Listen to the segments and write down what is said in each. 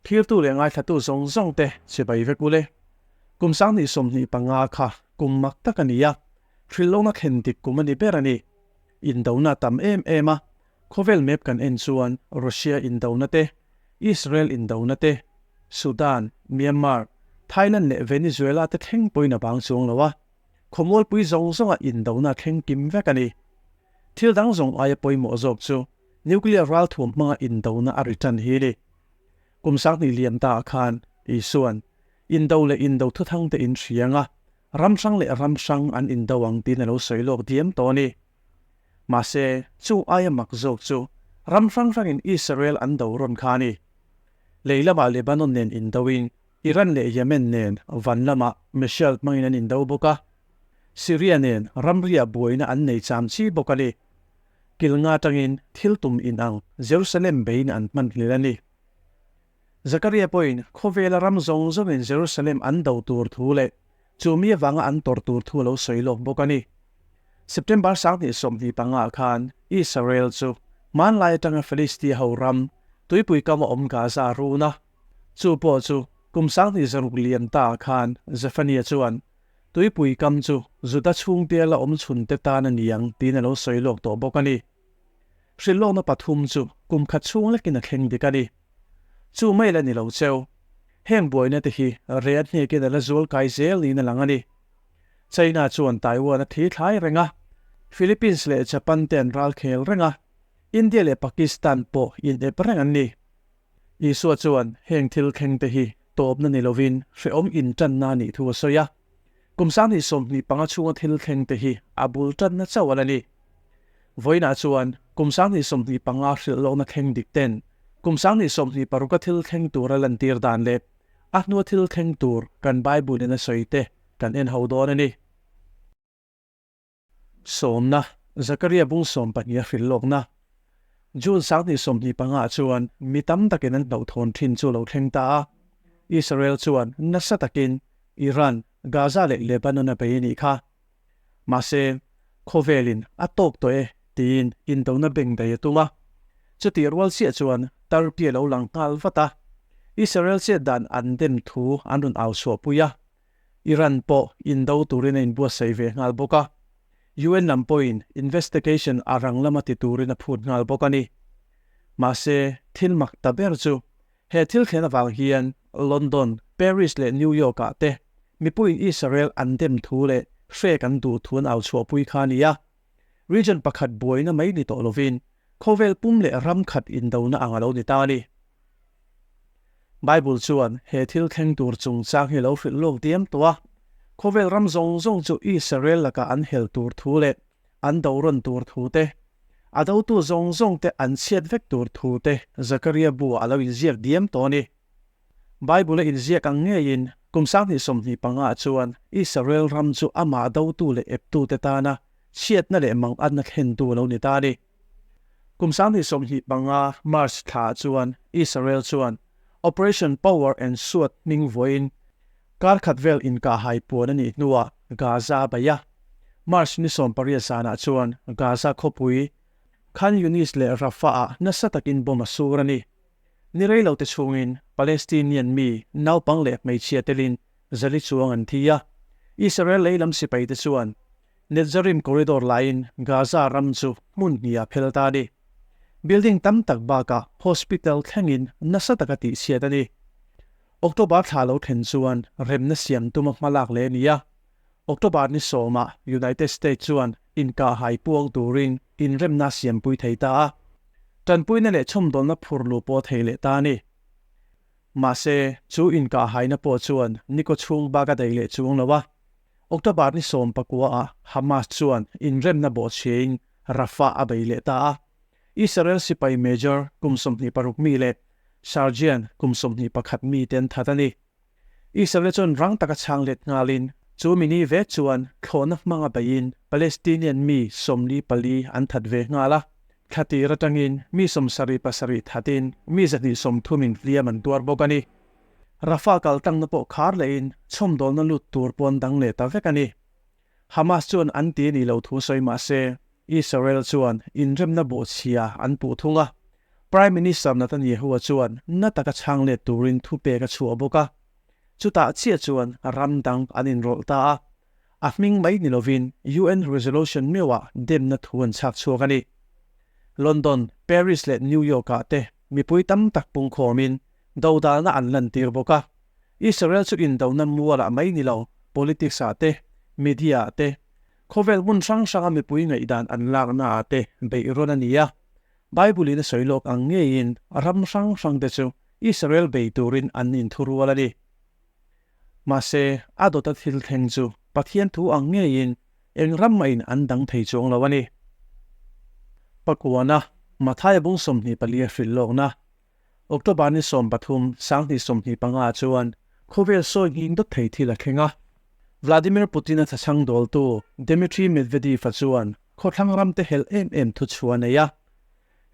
Thirtu leh ngaithlatu zawng zawng te chibai vek ule. Kum 2025 kha kum mak tak a ni a, hrilhlawkna thlen dik kum a ni ber a ni. Indona a tam em em a, khawvel map kan en chuan Russia indona te, Israel indona te, Sudan, Myanmar, Thailand leh Venezuela te thleng pawhin a bang chuang lo a, khawmualpui zawng zawnga indona a thleng kim vek a ni. Thil dang zawng aia pawimawh zawk chu nuclear ralthuam hmanga indona a ri tan hi a ni. Kum 2000 lian ta ah khan Isua'n indo leh indo thuthang te in hriang a, ram hrang leh ram hrang an indo ang tiin a lo sawi lawk diam tawh a ni. Mahse, chung aia mak zawk chu ram hrang hrangin Israel an do rawn kha a ni. Lei lamah Lebanon nen indoin Iran leh Yemen nen van lamah missile hmangin an indo bawk a, Syria nen ramriah buaina an nei cham chi bawk a ni. Kilnga atangin thil tum inang Jerusalem beiin an hman hlel a ni. Zakaria pawhin khawvela ram zawng zawngin Jerusalem an do tur thu leh chu mi avanga an tawrh tur thu a lo sawi lawk bawk a ni. September 2025 khan Israel chu hmanlai atanga Philistia ho ram tuipui kama awm Gaza a run a. Chu pawh chu kum 6006 lian ta khan Zephaniah chuan tuipui kam chu Juda chhungte la awm chhun te tan a ni ang tiin a lo sawi lawk tawh bawk a ni. Hrilhlawkna pathum chu kum khat chhung lekin a thleng dik a ni. Chu mai la ni lo cheu. Heng buaina te hi reh a hnekin a la zual kai zel niin a lang a ni. China chuan Taiwan a thi thlai reng a, Philippines leh Japan te an ral khel reng a, India leh Pakistan pawh inep reng an ni. Isua chuan heng thil thleng te hi tawpna ni lovin hrehawm intanna a nih thu a sawi a. Kum 2025 chhunga thil thleng te hi a bul tanna chauh a la ni. Vawiinah chuan kum 2025 hrilhlawkna thleng dik ten kum 2026 a thil thleng tur a lantir dan leh a hnua thil thleng tur kan Bible in a sawi te kan en ho dawn a ni. Sawmna, Zakaria bung 12 a hrilhlawkna. June 2025 chuan mi tam takin an hlauhthawn thin chu lo thleng ta a. Israel chuan nasa takin Iran, Gaza leh Lebanon a bei a nih kha. Mahse, khawvelin a tawk tawh e tiin indona beng daih a tum a. Chutih rual chiah chuan Turkey a lo lang nghal vat a. Israel chet dan an dem thu an rawn au chhuahpui a. Iran pawh indo turin a inbuatsaih ve nghal bawk a, UN lam pawhin investigation a rang lama ti turin a phut nghal bawk a ni. Mahse, thil mak ta ber chu he thil thlen avang hian London, Paris leh New York ah te mipuiin Israel an dem thu leh hrek an duh thu an au chhuahpui kha a ni a. Region pakhat buaina mai ni tawh lovin khawvel pum leh ram khat indona ang a lo ni ta a ni. Bible chuan he thil thleng tur chungchang hi lo hrilh lawk diam tawh a, khawvel ram zawng zawng chu Israel lakah an hel tur thu leh an do rawn tur thu te, a dotu zawng zawng te an chhiat vek tur thu te Zakaria bu ah a lo inziak diam tawh a ni. Bible a inziak ang ngeiin kum 2025 chuan Israel ram chu amah dotu leh eptute tana chhiatna leh mangatna thlentu a lo ni ta a ni. Kum 2025 March thla chuan Israel chuan Operation Power and Sword hming vawiin kar khat vel inkahhai puan a nih hnuah Gaza a bei a. March ni 18 zanah chuan Gaza khawpui Khan Yunis leh Rafah-ah nasa takin bomb a sur a ni. Ni rei lo te chhungin Palestinian mi naupang leh hmeichhia telin zali chuang an thi a. Israel leilam sipaite chuan Netzarim corridor laiin Gaza ram chu hmun hnih ah phel ta a ni. Building tam tak bakah hospital thlengin nasa taka tihchhiat a ni. October thla lo thlen chuan remna siam tuma hmalak leh a ni a. October ni 10 ah United States chuan inkahhai puang turin inremna a siampui thei ta a. Tanpuina leh chhawmdawlna phur luh pawh a thei leh ta a ni. Mahse, chu inkahhaina pawh chuan ni kaw chhung bak a daih leh chuang lo a. October ni 19 ah Hamas chuan inremna bawhchhiain Rafah a bei leh ta a. Israel sipai major kum 26 mi leh sergeant kum 21 mi te an that a ni. Israel chuan rang taka chhang let nghalin chu mi ni ve chuan thlawhna hmanga beiin Palestinian mi 44 an that ve nghal a. Thla tir atangin mi 77 thatin mi 130 in hliam an tuar bawk a ni. Rafah kal tangna pawh khar lehin chhawmdawlna lut tur pawh an dang leh ta vek a ni. Hamas chuan an ti a nih loh thu sawi mah se, Israel chuan inremna bawhchhia an puh thung a. Prime Minister Netanyahu-a chuan na taka chhang let turin thupek a chhuah bawk a. Chutah chiah chuan ram dang an inrawlh ta a. A hming mai ni lovin UN Resolution meuhah demna thu an chhak chhuak a ni. London, Paris leh New York-ah te mipui tam tak pungkhawmin dodalna an lantir bawk a. Israel chu indona mualah mai ni lo, politics-ah te, media-ah te, khawvel hmun hrang hranga mipui ngaihdan an laknaah te beih rawn a ni a. Bible-in a sawi lawk ang ngeiin ram hrang hrangte chu Israel bei turin an inthurual a ni. Mahse, a dawta thil thleng chu Pathian thu ang ngeiin eng ram mahin an dang thei chuang lo a ni. Pakuana, Mathaia bung 24 a hrilh lawkna, October ni 13, 2025 chuan khawvel sawi nghing dawt thei thil a thleng a. Vladimir Putin-a thachhang dawltu Dmitry Medvedev-a chuan khawthlang ramte helh em em thu chhuah a nei a.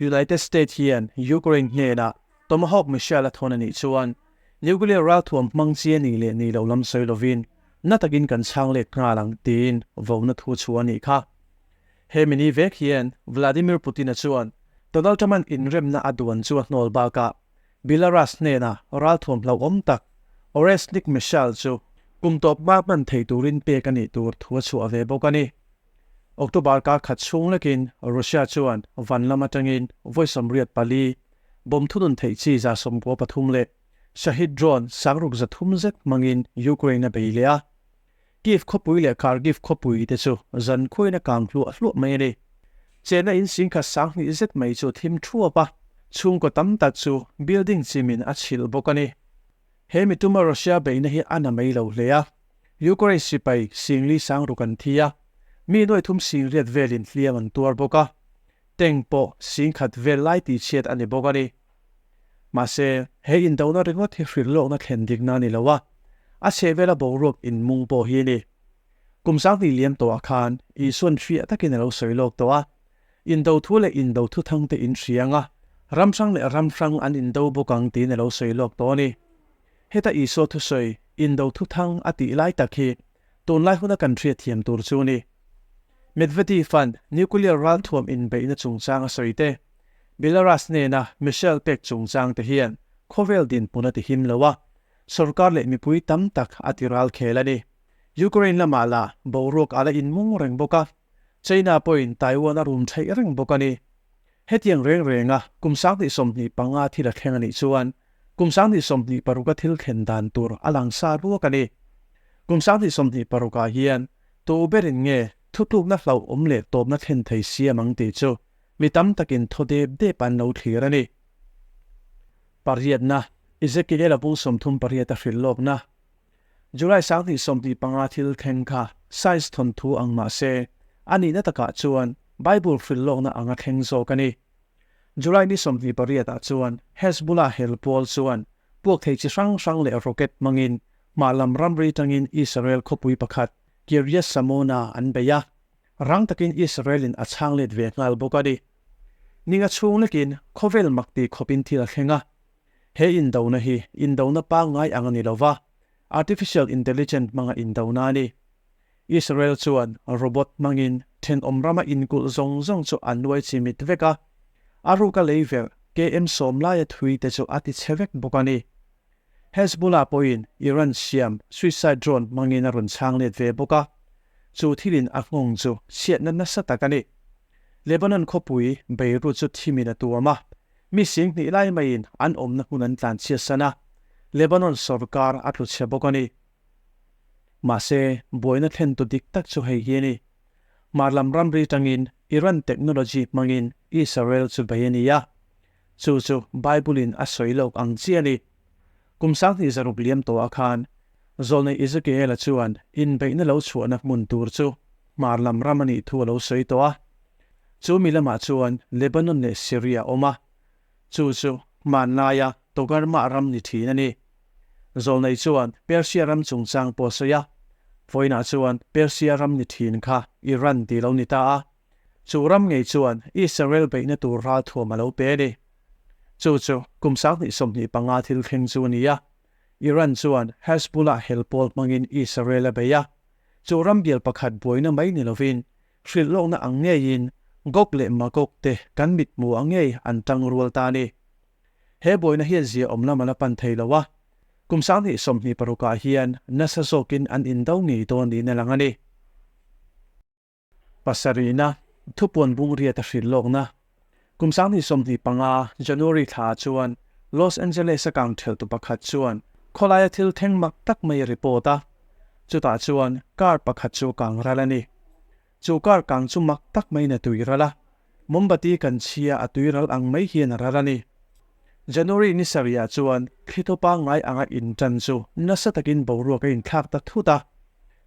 United States hian Ukraine hnenah Tomahawk missile a thawn a nih chuan nuclear ralthuam hmang chi a nih leh nih loh lam sawi lovin na takin kan chhang let nghal ang tiin vona thu chhuah a nih kha. He mini vek hian Vladimir Putin-a chuan Donald Trump-a'n inremna a duan chu a hnawl bakah Belarus hnena ralthuam hlauhawm tak Oreshnik missile chu kum tawp hma hman thei turin pek a nih tur thu a chhuah ve bawk a ni. October kar khat chhung lekin Russia chuan van lam atangin vawi 84 bomb thunun theih chi 93 leh Shahed drone sangruk 300 zet hmangin Ukraine a bei leh a. Kyiv khawpui leh Kharkiv khawpui te chu zan khuain a kang hluah hluah mai a ni. Chenna in singkhat 2000 zet mai chu thim thuap a, chhungkaw tam tak chu building chimin a chhilh bawk a ni. He mi tuma Russia beihna hi a na mai lo hle a, Ukraine sipai 40 sangruk an thi a, mi nuaithum 80 velin hliam an tuar bawk a, tank pawh 10,000 vel lai tihchhiat a ni bawk a ni. Mahse, he indona ringawt hi hrilh lawkna thlen dikna a ni lo a, a chhehvela boruak inmung pawh hi a ni. Kum 2000 liam tawhah khan Isua'n hriah takin a lo sawi lawk tawh a, Indo thu leh indo thu thangte in hria ang a, ram hrang leh ram hrang an indo bawk ang tiin a lo sawi lawk tawh a ni. Heta Isua thusawi, indo thu thang a tih lai tak hi tunlai huna kan hriatthiam tur chu a ni. Medvedev-a'n nuclear ralthuam inbeihna chungchang a sawi te, Belarus nena missile pek chungchang te hian khawvel dinhmun a tihim lo a, sorkar leh mipui tam tak a ti ralkhel a ni. Ukraine lamah lah boruak a la inmung reng bawk a, China pawhin Taiwan a rum theih reng bawk a ni. Hetiang reng renga kum 2025 thil a thleng a nih chuan kum 2026 a thil thlen dan tur a lang sa ruak a ni. Kum 2026 ah hian tu berin nge thutlukna hlauhawm leh tawpna thlen thei siam ang tih chu mi tam takin thaw dep dep an lo thlir a ni. Pariatna, Ezekiel-a bung 38 a hrilh lawkna. July 2025 thil thleng kha science thawnthu ang mah se, a nihna takah chuan Bible hrilh lawkna ang a thleng zawk a ni. July ni 28 ah chuan Hezbollah hel pawl chuan puak thei chi hrang hrang leh rocket hmangin hmah lam ramri tangin Israel khawpui pakhat Kiryat Shmona an bei a, rang takin Israel-in a chhang let ve nghal bawk a ni. Ninga chhung lekin khawvel mak tih khawpin thil a thleng a. He indona hi indona pangngai ang a ni lova, artificial intelligent hmanga indona a ni. Israel chuan robot hmangin thenawm rama inkulh zawng zawng chu a nuai chimit vek a, a ruka lei verh KM 10 laia thui te chu a ti chhe vek bawk a ni. Hezbollah pawhin Iran siam suicide drone hmangin a rawn chhang let ve bawk a, chu thilin a nghawng chu chhiatna nasa tak a ni. Lebanon khawpui Beirut chu thimin a tuam a, mi 20,000 lai maiin an awmna hmun an tlanchhiat san a, Lebanon sorkar a tlu chhe bawk a ni. Mahse, buaina thlentu dik tak chu hei hi a ni. Hmar lam ramri tangin Iran technology hmangin Israel chu bei a ni a, chu chu Bible-in a sawi lawk ang chi a ni. Kum 2600 liam tawhah khan Zawlnei Ezekiel-a chuan inbeihna lo chhuahna hmun tur chu hmar lam ram a nih thu a lo sawi tawh a. Chu mi lamah chuan Lebanon leh Syria a awm a, chu chu hmanlaia Togarmah ram ni thin a ni. Zawlnei chuan Persia ram chungchang pawh a sawi a, vawiinah chuan Persia ram ni thin kha Iran tih lo ni ta a, chu ram ngei chuan Israel beihna tur ralthuam a lo pe a ni. Chu chu kum 2025 thil thleng chu a ni a, Iran chuan Hezbollah hel pawl hmangin Israel a bei a, chu ram bial pakhat buaina mai ni lovin hrilh lawkna ang ngeiin Gog leh Magog te kan mit hmuh ah ngei an tang rual ta a ni. He buaina hian zia awm lam a la pan thei lo a, kum 2026 ah hian nasa zawkin an indo ngei dawn niin a lang a ni. Pasarihna, Thupuan bung riat a hrilh lawkna. Kum 2025 January thla ah chuan Los Angeles a kang theltu pakhat chuan khawlaia thil thleng mak tak mai a report a, chutah chuan car pakhat chu a kang ral a ni. Chu car kang chu mak tak maiin a tui ral a, mombati kan chhia a tui ral ang mai hian a ral a ni. January ni sarihah chuan thlithaw pangngai anga intan chu nasa takin boruak a inthlak ta thut a,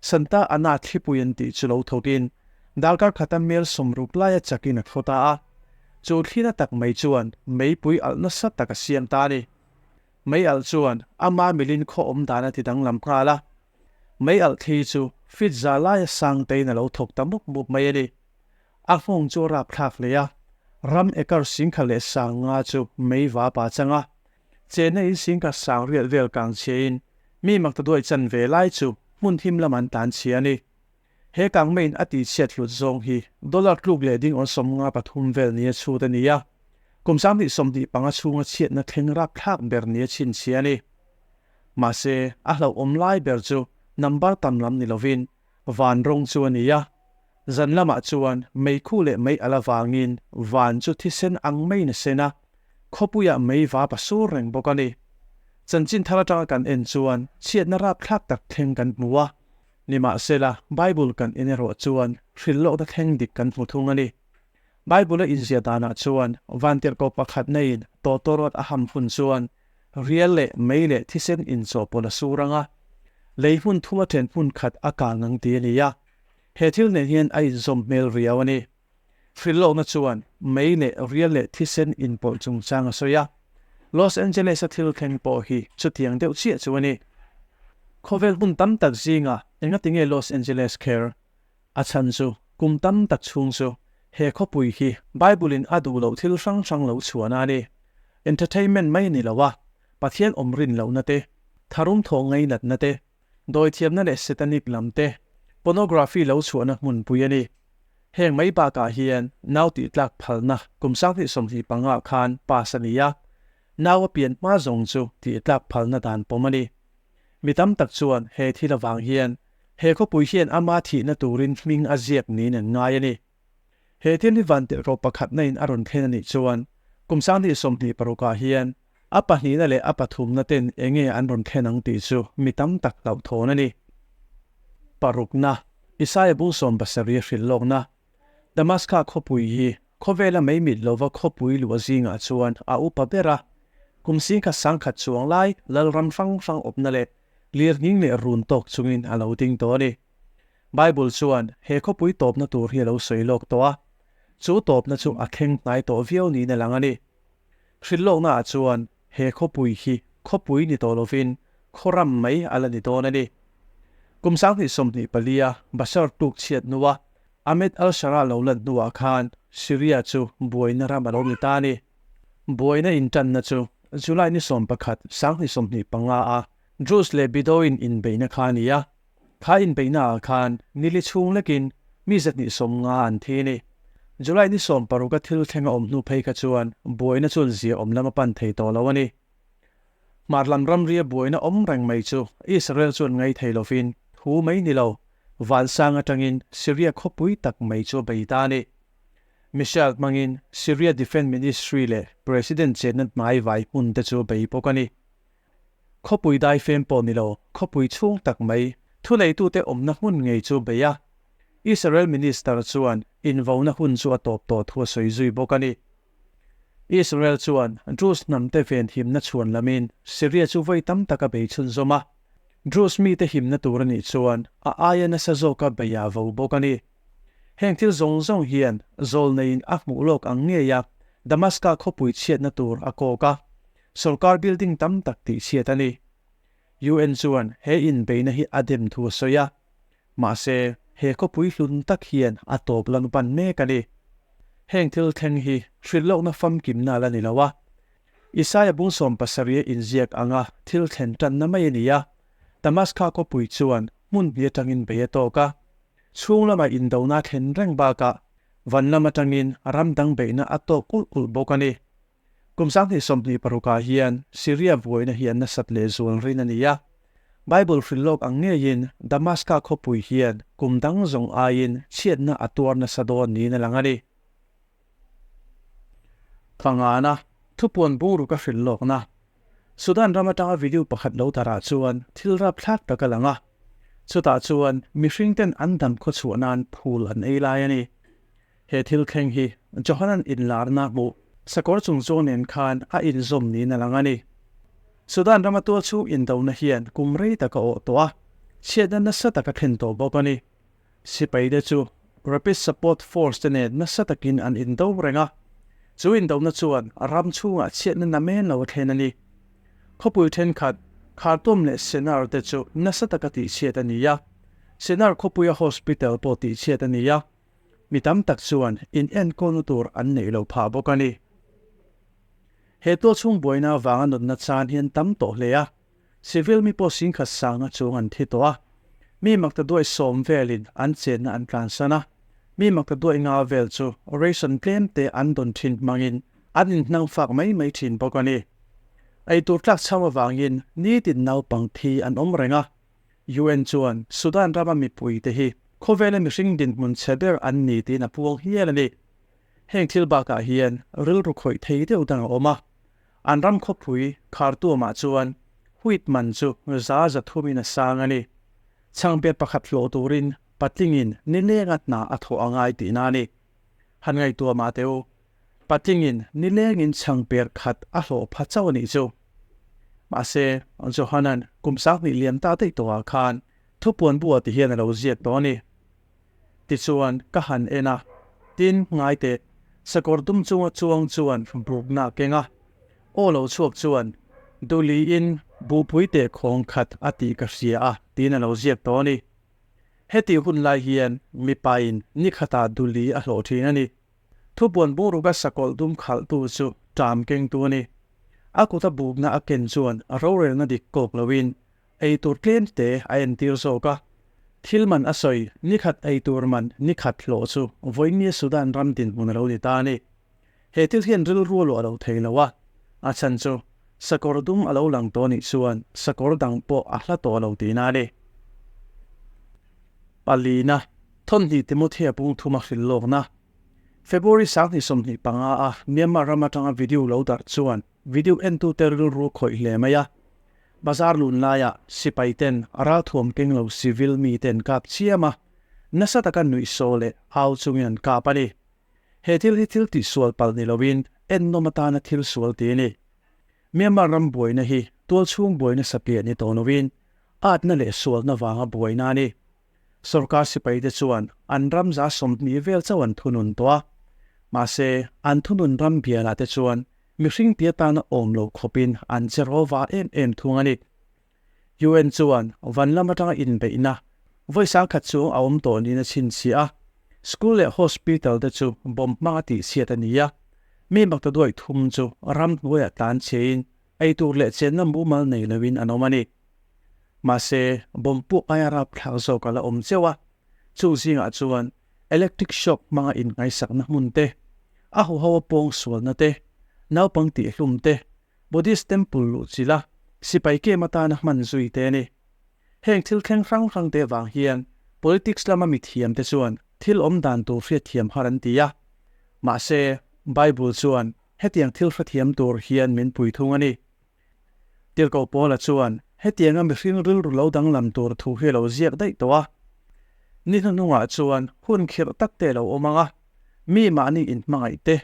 Santa Ana thlipui an tih chu lo thawkin darkar khata mel 60 laia chakin a thaw ta a, chu thlina tak mai chuan meipui alh nasa tak a siam ta a ni. Mei alh chuan ama milin khaw awm dan a ti danglam nghal a, Mei alh thli chu fit za laia sang tein a lo thawk ta mup mup mai a ni. A nghawng chu a rapthlak hle a, ram ekar singkha leh sang nga chu mei va pa chang a, chenna in singkha sang riat vel kang chhiain mi mak ta duai chan ve lai chu hmun him lam an tlan chhia a ni. He kang meiin a tihchhiat hlut zawng hi dollar tluk leh ding awn 53 vel nia chhut a ni a, kum 2025 chhunga chhiatna thleng rapthlak ber nia chhinchhiah a ni. Mahse, a hlauhawm lai ber chu number tam lam ni lovin van rawng chu a ni a. Zan lamah chuan meikhu leh mei al avangin van chu thisen ang maiin a sen a, khawpuiah mei vap a sur reng bawk a ni. Chanchin thar atanga kan en chuan chhiatna rapthlak tak thleng kan hmu a. Nimahsela, Bible kan en erawh chuan hrilhlawkna thleng dik kan hmu thung a ni. Bible-a inziah danah chuan vantirhkoh pakhat neiin tawtawrawt a ham hun chuan rial leh mei leh thisen inchawhpawlh a sur ang a, lei hmun thum a then hmun khat a kang ang ti a ni a. He thil nen hian a inzawm hmel riau a ni. Hrilhlawkna chuan mei leh rial leh thisen inpawlh chungchang a sawi a. Los Angeles-a thil thleng pawh hi chutiang deuh chiah chu a ni. Khawvel hmun tam tak zingah engatinge Los Angeles kher? A chhan chu, kum tam tak chhung chu he khawpui hi Bible-in a duh loh thil hrang hrang lo chhuahna a ni. Entertainment mai a ni lo a, Pathian awm rin lohna te, tharum thawh ngainatna te, dawithiamna leh satanic lam te, pornography lo chhuahna hmunpui a ni. Heng mai bakah hian nau tihtlak phalna kum 2025 khan pass a ni a, nau a pian hma zawng chu tihtlak phalna dan pawm a ni. Mi tam tak chuan he thil avang hian he khawpui hian ama thihna turin hming a ziak niin an ngai a ni. He thil hi vantirhkoh pakhatna in a rawn thlen a nih chuan kum 2026 ah hian a pahnihna leh a pathumna ten enge an rawn thlen ang tih chu mi tam tak hlauhthawn a ni. Parukna, Isaia bung 70 a hrilh lawkna, Damaska khawpui hi khawvela mei mit lova khawpui luah zingah chuan a upa ber a, kum singkhat sangkhat chuang lai lalram hrang hrang awpna leh lirnghing leh run tawk chungin a lo ding tawh a ni. Bible chuan he khawpui tawpna tur hi a lo sawi lawk tawh a, chu tawpna chu a thleng hnai tawh viau niin a lang a ni. Hrilhlawknaah chuan he khawpui hi khawpui ni tawh lovin khawram mai a la ni dawn a ni. Kum 2024 a Bashar tluk chhiat hnua Ahmed al-Sharaa lo lan hnuah khan Syria chu buaina ram a lo ni ta a ni. Buaina intanna chu July ni 11, 2025 a Druze leh Bedouin inbeihna kha a ni a. Kha inbeihna ah khan nili chhung lekin mi 250 an thi a ni. July ni 16 a thil thleng a awm hnu phei kha chuan buaina chuan zia awm lam a pan thei tawh lo a ni. Hmar lam ramria buaina awm reng mai chu Israel chuan ngai thei lovin thu mai ni lo, vansang atangin Syria khawpui tak mai chu a bei ta a ni. Missile hmangin Syria Defence Ministry leh President chenna hmai vai hmun te chu a bei bawk a ni. Khawpui daifem pawh ni lo, khawpui chhung tak mai thuneitute awmna hmun ngei chu bei a. Israel Minister chuan invona hun chu a tawp tawh thu a sawi zui bawk a ni. Israel chuan Druze hnamte venhimna chhuan lamin Syria chu vawi tam tak a bei chhunzawm a. Druze mite himna tur a nih chuan a aia nasa zawka bei a vo bawk a ni. Heng thil zawng zawng hian zawlneiin a hmuh lawk ang ngei a, Damaska khawpui chhiatna tur a kawk a, sorkar building tam tak tihchhiat a ni. UN chuan he inbeihna hi a dem thu a sawi a, mahse he khawpui hlun tak hian a tawp lam pan mek a ni. Heng thil thleng hi hrilhlawkna famkimna a la ni lo a, Isaia bung 70 a inziak anga thil thlen tanna mai a ni a, Damaska khawpui chuan hmun hnih atangin bei a tawk a. Chhung lamah indona thlen reng bakah Van lam atangin ram dang beihna a tawk ulh ulh bawk a ni. Kum 2026 ah hian Syria buaina hi a nasat lehzual rin a ni a. Bible hrilh lawk ang ngeiin Damaska khawpui hian kum dang zawng aiin chhiatna a tuar nasa dawn niin a lang a ni. Pangana, thupuan bungruk a hrilh lawkna. Sudan ram atanga video pakhat lo darah chuan thil rapthlak tak a lang a. Chutah chuan mihring ten an dam khawchhuah nan phul an ei lai a ni. He thil thleng hi Johanan inlarna hmuh sakawr chung zawng nen khan a inzawm niin a lang a ni. Sudan rama tual chhung indona hian kum rei tak a awh tawh a, chhiatna nasa tak a thlen tawh bawk a ni. Sipai te chu Rapid Support Force te nen nasa takin an indo reng a, chu indona chuan ram chhungah chhiatna namen lo a thlen a ni. Khawpui thenkhat, Khartoum leh Sennar te chu nasa taka tihchhiat a ni a, Sennar khawpuia hospital pawh tihchhiat a ni a, mi tam tak chuan in enkawlna tur an neih loh phah bawk a ni. He tualchhung buaina avanga nunna chan hi an tam tawh hle a, Civil mi pawh singkhat sanga chung an thi tawh a, mi makta duai sawm velin an chenna an tlansan a, mi makta duai nga vel chu ration tlem te an dawn thin hmangin an inhnang fak mai mai thin bawk a ni. Eitur tlak chham avangin nitin naupang thi an awm reng a, UN chuan Sudan rama mipui te hi khawvela mihring dinhmun chhe ber an ni tiin a puang hial a ni. Heng thil bakah hian rilru khawih thei deuh dang a awm a, An ram khawpui Khartoum-ah chuan wheat man chu za za thumin a sang a ni. Chhangpet pakhat hlawh turin patlingin nilenga hna a thawh a ngai tihna a ni. Han ngaihtuah mah teh u, patlingin nilengin chhangper khat a hlawh pha chauh a nih chu. Mahse, Johanan kum 2000 liam ta daih tawhah khan thupuan bu-ah ti hian a lo ziak tawh a ni. Tichuan, ka han en a, tin, ngai teh, sakawr dum chunga chuang chuan bukna a keng a, aw lo chhuak chuan, Duhliin buhpui teh khawng khat a tih ka hria a, tiin a lo ziak tawh a ni. Hetih hun lai hian mipain ni khatah Duhli a hlawh thin a ni. Thupuan bungruka sakawlh dum khalhtu chu ṭam kengtu a ni. A kuta bukna a ken chuan rorelna dik kawk loin Ei tur tlem te a entir zawk a, thil man a sawi, ni khat ei tur man ni khat hlawh chu vawinia Sudan ram dinhmun a lo ni ta a ni. He thil hian rilru a luah lo thei lo a, a chhan chu sakawr dum a lo lang tawh nih chuan sakawr dang pawh a hla tawh lo tihna a ni. Palina, Thawnhnih Timothea bung thuma hrilh lawkna, February 2025 a Myanmar ram atanga video lo darh chuan video entute rilru khawih hle mai a, Bazar lun laiah sipai ten ralthuam keng lo civil mi ten kap chiam a, nasa taka nuihsaw leh au chungin an kap a ni. He thil hi thil tihsual palh ni loin ennawm atana thil sual ti a ni. Myanmar ram buaina hi tualchhung buaina satliah ni tawh loin atna leh sualna vanga buaina a ni. Sorkar sipaite chuan an ram za 20 vel chauh an thunun tawh a, mahse an thunun ram bialah te chuan mihring ti atana awm lo khawpin an che rawva em em thung a ni. UN chuan van lam atanga inbeihna vawi sangkhat chuang a awm tawh niin a chhinchhiah a, school leh hospital te chu bomb hmanga tihchhiat a ni a, mi maktaduai thum chu ram hnuaiah tlan chhein eitur leh chenna mumal nei loin an awm a ni. Mahse, bomb puk aia rapthlak zawk a la awm cheuh a, chu zingah chuan electric shock hmanga inngaisakna hmun te, a huho a pawng sualna te, naupang tihhlum te, Buddhist temple luh chilh a, sipai kem atana hman zui te a ni. Heng thil thleng hrang hrang te vang hian politics lama mithiam te chuan thil awm dan tur hriatthiam har an ti a. Mahse, Bible chuan hetiang thil hrethiam tur hian min pui thung a ni. Tirhkoh Paula chuan hetianga mihring rilru lo danglam tur thu hi a lo ziak daih tawh a. Ni hnuhnungah chuan hun khirh tak te a lo awm ang a, mi mahni inhmangaih te,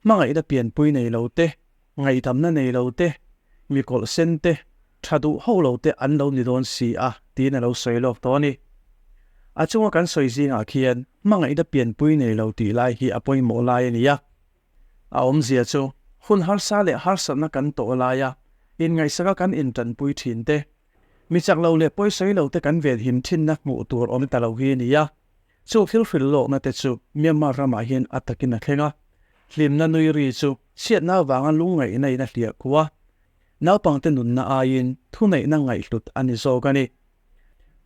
hmangaihna pianpui nei lo te, ngaihdamna nei lo te, mi kawlh sen te, tha duh hauh lo te an lo ni dawn si a, tiin a lo sawi lawk tawh a ni. A chunga kan sawi zingah khian hmangaihna pianpui nei lo tih lai hi a pawimawh lai a ni a. A awmzia chu, hun harsa leh harsatna kan tawh laia inngaihsaka kan intanpui thin te, mi chak lo leh pawisawi lo te kan venhim thinna hmuh tur awm ta lo hi a ni a. Chu thil hrilh lawkna te chu Myanmar ramah hian a takin a thleng a. Hlimna nui ri chu chhiatna avanga lungngaihna in a hliah khuh a. Naupangte nunna aiin thuneihna ngaihhlut a ni zawk a ni.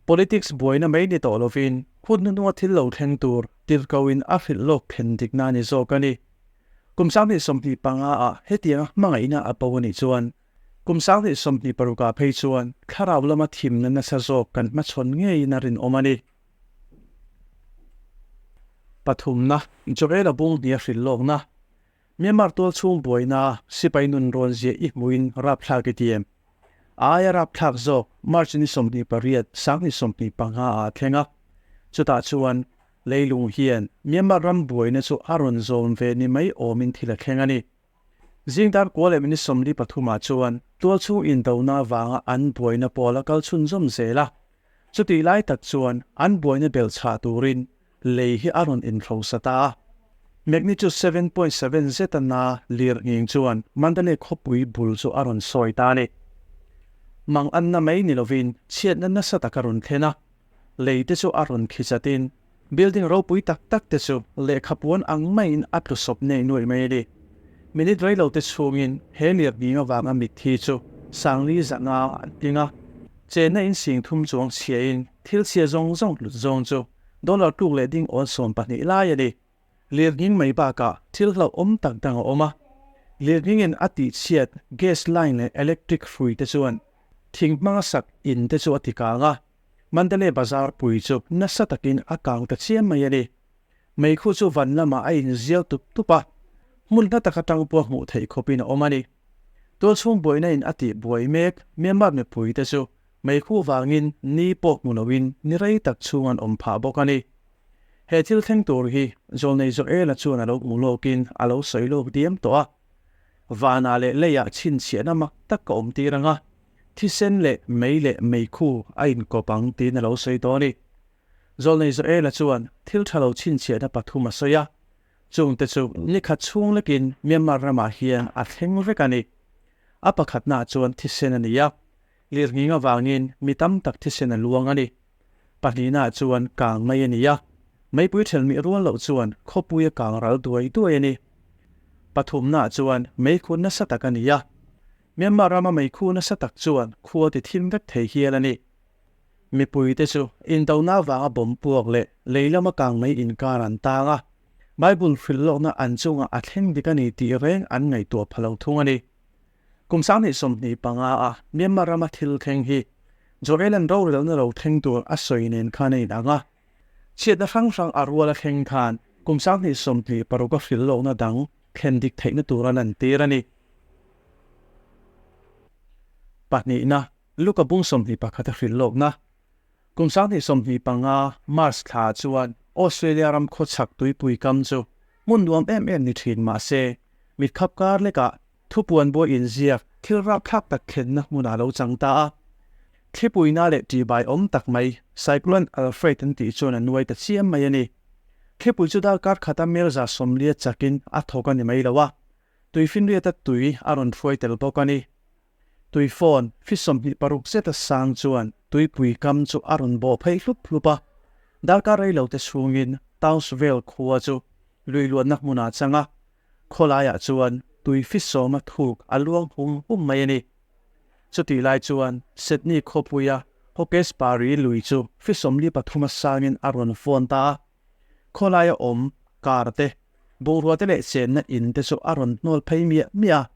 Politics buaina mai ni tawh lovin Hun hnuhnunga thil lo thleng tur tirhkohin a hrilh lawk thlen dikna a ni zawk a ni. Kum 2025 ah hetianga hmangaihna a bo a nih chuan kum 2026 ah phei chuan thlarau lama thimna nasa zawk kan hmachhawn ngeiin a rinawm a ni. Pathumna, Joela bung hnih a hrilh lawkna, Myanmar tual chhung buaina sipai nun rawn ziah i hmuhin rapthlak i ti em? A aia rapthlak zawk March ni 28, 2025 ah a thleng a. Chutah chuan leilung hian Myanmar ram buaina chu a rawn zawm ve ni mai awmin thil a thleng a ni. Zing dar kua leh minute 43 ah chuan tual chhung indona avanga an buaina pawl a kal chhunzawm zel a. Chutih lai tak chuan an buaina belhchhah turin lei hi a rawn inhrosa ta a. Magnitude 7.7 zeta na lir nghing chuan Mandalay khawpui bul chu a rawn sawi ta a ni. Mang anna mai ni lovin chhiatna nasa tak a rawn thlen a, lei te chu a rawn khi chatin building ropui tak tak te chu lehkha puan ang maiin a tlu sawp nei nuaih mai a ni. Minute reilo te chhungin he lir nghing avanga mitthi chu Sangli zanga an tling a, chenna in sing thum chuang chhiain thil chhia zawng zawng hlut zawng chu Dollar tluk leh ding awn 12 lai a ni. Lirnghing mai bakah thil hlauhawm tak dang a awm a. Lirnghingin a tihchhiat gas line leh electric hrui te chuan thing hmanga sak in te chu a ti kang a. Mandalay Bazar pui chu nasa takin a kang ta chiam mai a ni. Meikhu chu van lamah a inzial tup tup a, hmun hla tak atang pawh hmuh theih khawpin a awm a ni. Tualchhung buaina in a tih buai mek Myanmar mipui te chu Meikhu vangin ni pawh hmu loin ni rei tak chhung an awm phah bawk a ni. He thil thleng tur hi Zawlnei Joela chuan a lo hmu lawkin a lo sawi lawk diam tawh a. Vanah leh leiah chhinchhiahna mak tak ka awm tir ang a, thisen leh mei leh meikhu a inkawp ang tiin a lo sawi tawh a ni. Zawlnei Joela chuan thil tha lo chhinchhiahna pathum a sawi a, chungte chu ni khat chhung lekin Myanmar ramah hian a thleng vek a ni. A pakhatnaah chuan thisen a ni a, Lirnghing avangin mi tam tak thisen a luang a ni. Pahnihnaah chuan kang mai a ni a, meipui thelmih rual loh chuan khawpui a kang ral duai duai a ni. Pathumnaah chuan meikhu nasa tak a ni a, Myanmar rama meikhu nasa tak chuan khua ti thim vek thei hial a ni. Mipuite chu indona avanga bawm puak leh lei lama kang mai inkar an tang a, Bible hrilh lawkna an chungah a thleng dik a ni tih reng an ngaihtuah pha lo thung a ni. Kum 2025 a Myanmar rama thil thleng hi Joel-a'n rorelna lo thleng tur a sawi nen khan a inang a. Chhiatna hrang hrang a rual a thleng khan kum 2026 a hrilh lohna dang thlen dik theihna tur a lantir a ni. Pahnihna, Luka bung 21 a hrilh lawkna. Kum 2025 March thla chuan Australia ram khawchhak tuipui kam chu hmun nuam em em ni thin mah se, mitkhap kar lekah Thupuan buai inziak thil rapthlak tak thlenna hmunah lo chang ta a. Thlipuina leh ṭihbai awm tak mai Cyclone Alfred an tih chuan a nuai ta chiam mai a ni. Thlipui chu darkar khata melza 90 chakin a thawk a ni mai lo a, tuifinriata tui a rawn hruai tel bawk a ni. Tui phone fi 26 zeta sang chuan tuipui kam chu a rawn bawh phei hlup hlup a. Darkar reilote chhungin Townsville khua chu lui luanna hmunah a chang a, Khawlaiah chuan tui fisawma thuk a luang hum hum mai a ni. Chutih lai chuan Sydney khawpuia Hawkesbury lui chu fisawm li pathum a sangin a rawn fawn ta a. Khawlaia awm car te, bungrua te leh chenna in te chu a rawn hnawl phei miah miah a.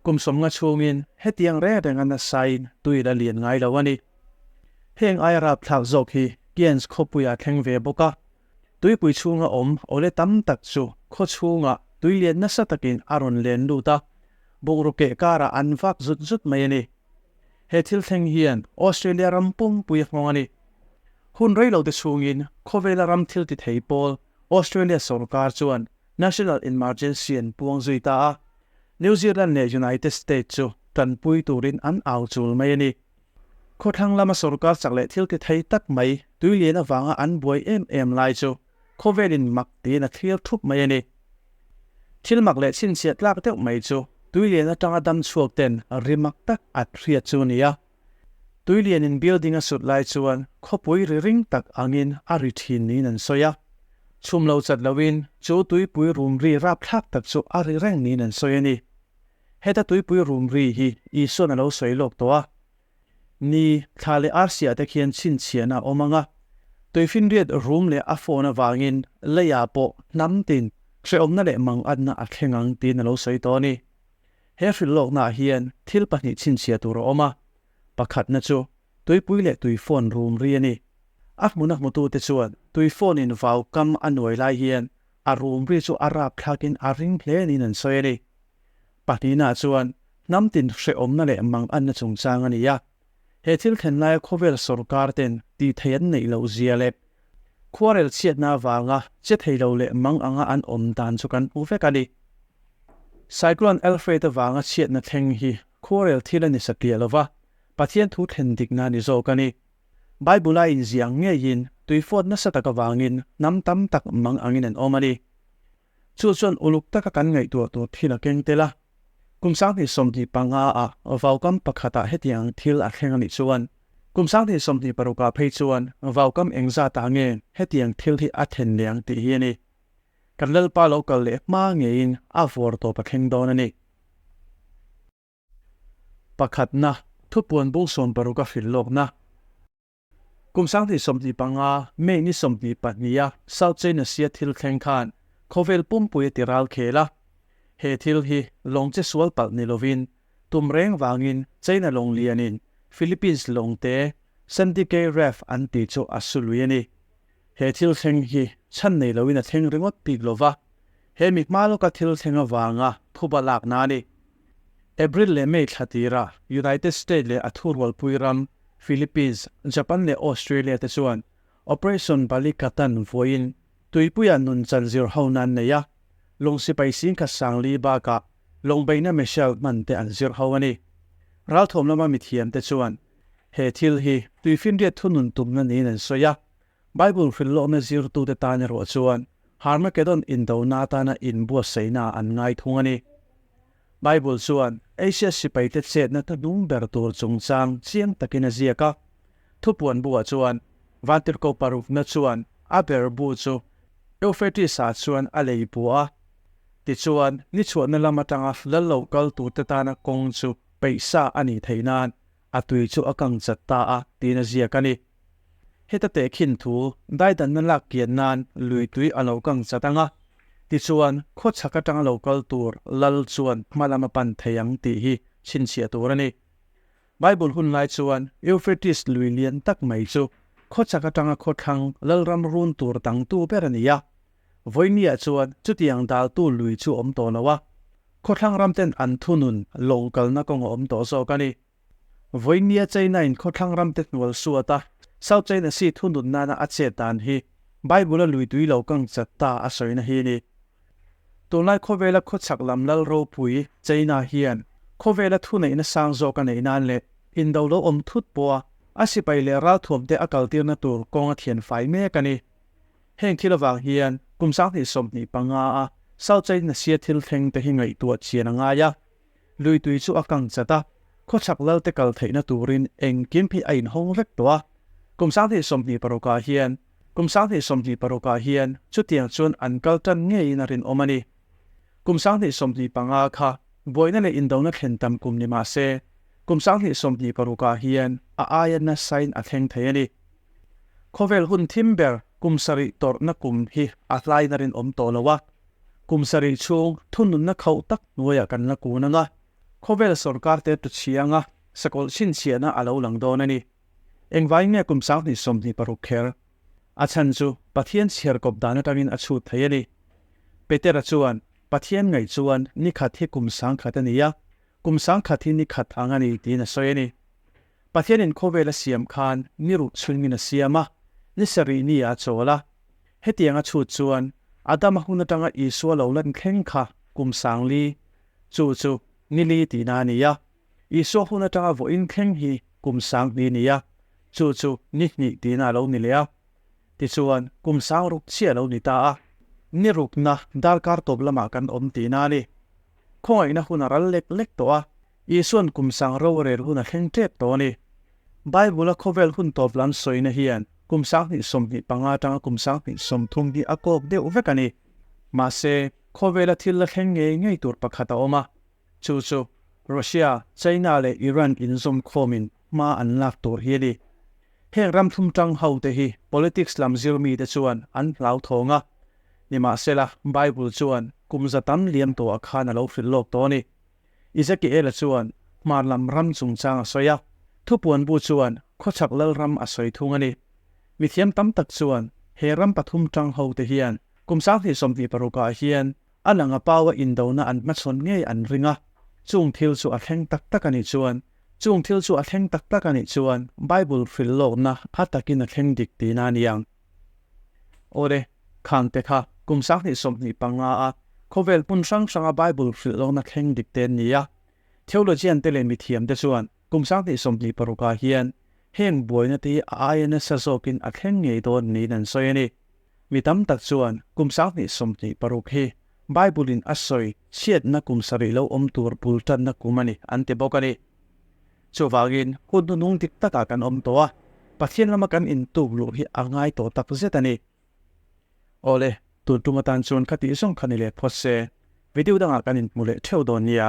Kum 50 chhungin hetiang reng renga nasain tui la lian ngai lo a ni. Heng aia rapthlak zawk hi Cairns khawpuiah thleng ve bawk a. Tuipui chhunga awm awle tam tak chu khaw chhungah tui lian nasa takin a rawn len lut a, bungraw keh karah an vak zut zut mai a ni. He thil thleng hian Australia ram pumpui a nghawng a ni. Hun rei lote chhungin khawvela ram thil ti thei pawl Australia sorkar chuan National Emergency an puang zui ta a, New Zealand leh United States chu tanpui turin an au chul mai a ni. Khawthlang lama sorkar chak leh thil ti thei tak mai tui lian avanga an buai em em lai chu khawvelin mak tiin a thlir thup mai a ni. Thil mak leh chhinchhiah tlak deuh mai chu tui lian atanga dam chhuak ten ri mak tak at hriat chu a ni a. Tui lianin building a sut lai chuan khawpui ri ring tak angin a ri thin niin an sawi a. Chhum lo chat loin chu tuipui rum ri rapthlak tak chu a ri reng niin an sawi a ni. Heta tuipui rum ri hi Isua'n a lo sawi lawk tawh a. Ni, thla leh arsiah te khian chhinchhiahna a awm ang a. Tuifinriat rum leh a phone avangin leiah pawh hnam tin hrehawmna leh mangatna a thleng ang tiin a lo sawi tawh a ni. He hrilhlawknaah hian thil pahnih chhinchhiah tur a awm a, pakhatna chu tuipui leh tui phone rum ri a ni. A hmuna hmutute chuan tui phone in vau kam a nuai lai hian a rum ri chu a rapthlakin a ring hle niin an sawi a ni. Pahnihnaah chuan hnam tin hrehawmna leh manganna chungchang a ni a. He thil thlen laia khawvel sawrkar ten tih theih an neih loh zia leh khuarel chhiatna avanga che thei lo leh mang anga an awm dan chu kan hmu vek a ni. Cyclone Alfred avanga chhiatna thleng hi khuarel thil a ni satliah lo va, Pathian thu thlen dikna a ni zawk a ni. Bible-a inziah ang ngeiin tuifawt nasa tak avangin hnam tam tak mang angin an awm a ni. Chu chuan uluk taka kan ngaihtuah tur thil a keng tel a. Kum 2025 ah vaukam pakhatah hetiang ang thil a thleng a nih chuan, kum 2026 ah phei chuan vaukam engzatah nge hetiang thil hi a thlen leh ang tih hi a ni. Kan Lalpa lo kal leh hma ngeiin a vawr tawp a thleng dawn a ni. Pakhatna, Thupuan bung 60 a hrilh lawkna. Kum 2025, May ni 22 a South China Sea thil thleng khan khawvel pumpui a ti ral khel a. He thil hi lawng che sual palh ni lovin tum reng vangin China lawng lianin Philippines lawng te Sandy Cay Reef an tih chu a su lui a ni. He thil thleng hi chhan nei loin a thleng ringawt bik lova, he mi hma lawka thil thleng avanga phuba lakna a ni. April leh May thla tirah United States leh a thurualpui ram Philippines, Japan leh Australia te chuan Operation Balikatan vawiin tuipuia nun chan zir ho nan nei a, lawng sipai singkhat sangli bakah lawng beihna missile hman te an zir ho a ni. Ralthawm lama mithiam te chuan he thil hi tuifinriat thunun tumna niin an sawi a, Bible hrilhlawkna zirtute tan erawh chuan Harmageddon indona atana inbuatsaihna an ngai thung a ni. Bible chuan Asia sipaite chetna hnuhnung ber tur chungchang chiang takin a ziak a. Thupuan buah chuan Vantirhkoh parukna chuan a ber bu chu Euphrates-ah chuan a lei buah a. Tichuan, ni chhuahna lam atanga lal lo kal turte tana kawng chu peihsa a nih theih nan a tui chu a kang chat ta a, tiin a ziak a ni. Heta tehkhin thu daidanna lak kian nan lui tui a lo kang chat ang a, tichuan khawchhak atanga lo kal tur lal chuan hma lam a pan thei ang tih hi chhinchhiah tur a ni. Bible hun lai chuan Euphrates lui lian tak mai chu khawchhak atanga khawthlang lalram run tur dangtu ber a ni a. Vawinia chuan chutiang daltu lui chu awm tawh lo a, khawthlang ramten an thunun lawng kalna kawng a awm tawh zawk a ni. Vawinia China-in khawthlang ramte hnual suat a, South China Sea thunun nana a chet dan hi Bible-a lui tui lo kang chat ta a sawina hi a ni. Tunlai khawvela khawchhak lam lal ropui China hian khawvela thuneihna sang zawk a neih nan leh indo lo awm thut pawha a sipai leh ralthuamte a kaltirna tur kawng a thian fai mek a ni. Heng thil avang hian kum 2025 a South China Sea thil thleng te hi ngaihtuah chian a ngai a. Lui tui chu a kang chat a, khawchhak lalte kal theihna turin engkim hi a inhawng vek tawh a. Kum 2026 ah hian Kum 2026 ah hian chutiang chuan an kal tan ngeiin a rinawm a ni. Kum 2025 kha buaina leh indona thlen tam kum ni mah se, kum 2026 ah hian a aia nasain a thleng thei a ni. Khawvel hun thim ber kum sarih tawrhna kum hi a hlaiin a rinawm tawh lo a. Kum sarih chhung thununna khauh tak hnuaiah kan la kun ang a, khawvel sawrkar te tu chhiang a, sakawlh chhinchhiahna a lo lang dawn a ni. Engvai nge kum 2026 kher? A chhan chu Pathian chhiarkawp dan atangin a chhut thei a ni. Petera chuan, Pathian ngaih chuan ni khat hi kum 10,000 a ni a, kum 10,000 hi ni khat ang a ni tiin a sawi a ni. Pathianin khawvel a siam khan ni ruh chhungin a siam a, ni sarih ni ah a chawl a. Hetiang a chhut chuan Adama hun atanga Isua lo lan thleng kha kum 4000, chu chu ni li tihna a ni a. Isua hun atanga vawiin thleng hi kum 2000 ni a, chu chu ni hnih tihna a lo ni leh a. Tichuan kum 6000 chiah a lo ni ta a. Ni rukna darkar tawp lamah kan awm tihna a ni. Khawngaihna hun a ral lek lek tawh a. Isua'n kum sang ro rel hun a thleng tep tawh a ni. Bible-a khawvel hun tawp lam sawina hian kum 2025 atanga kum 2030 hi a kawk deuh vek a ni. Mahse, khawvela thil la thleng ngei ngei tur pakhat a awm a. Chu chu Russia, China leh Iran inzawm khawmin hma an lak tur hi a ni. Heng ram thum tang ho te hi politics lam zir mite chuan an hlauthawng a. Nimahsela, Bible chuan kum za tam liam tawhah khan a lo hrilh lawk tawh a ni. Ezekiela chuan hmar lam ram chungchang a sawi a, thupuan bu chuan khawchhak lalram a sawi thung a ni. Mithiam tam tak chuan he ram pathum tang ho te hian kum 2026 ah hian a lang a paua indona an hmachhawn ngei an ring a, chung thil chu a thleng tak tak a nih chuan chung thil chu a thleng tak tak a nih chuan Bible hrilh lawkna a takin a thleng dik tihna a ni ang. Awle, khangte kha kum 2025 a khawvel hmun hrang hranga Bible hrilh lawkna thleng dik te an ni a. Theologian te leh mithiam te chuan kum 2026 ah hian heng buaina te hi a aia nasa zawkin a thleng ngei dawn niin an sawi a ni. Mi tam tak chuan kum 2026 hi Bible in a sawi chhiatna kum sarih lo awm tur bul tanna kum a ni an ti bawk a ni. Chuvangin hun hnunung dik takah kan awm tawh a, Pathian lama kan intuk luh hi a ngai tawh tak zet a ni. Awle, tun tum atan chuan ka tih zawng kha ni leh phawt se, video dangah kan inhmu leh theuh dawn nia.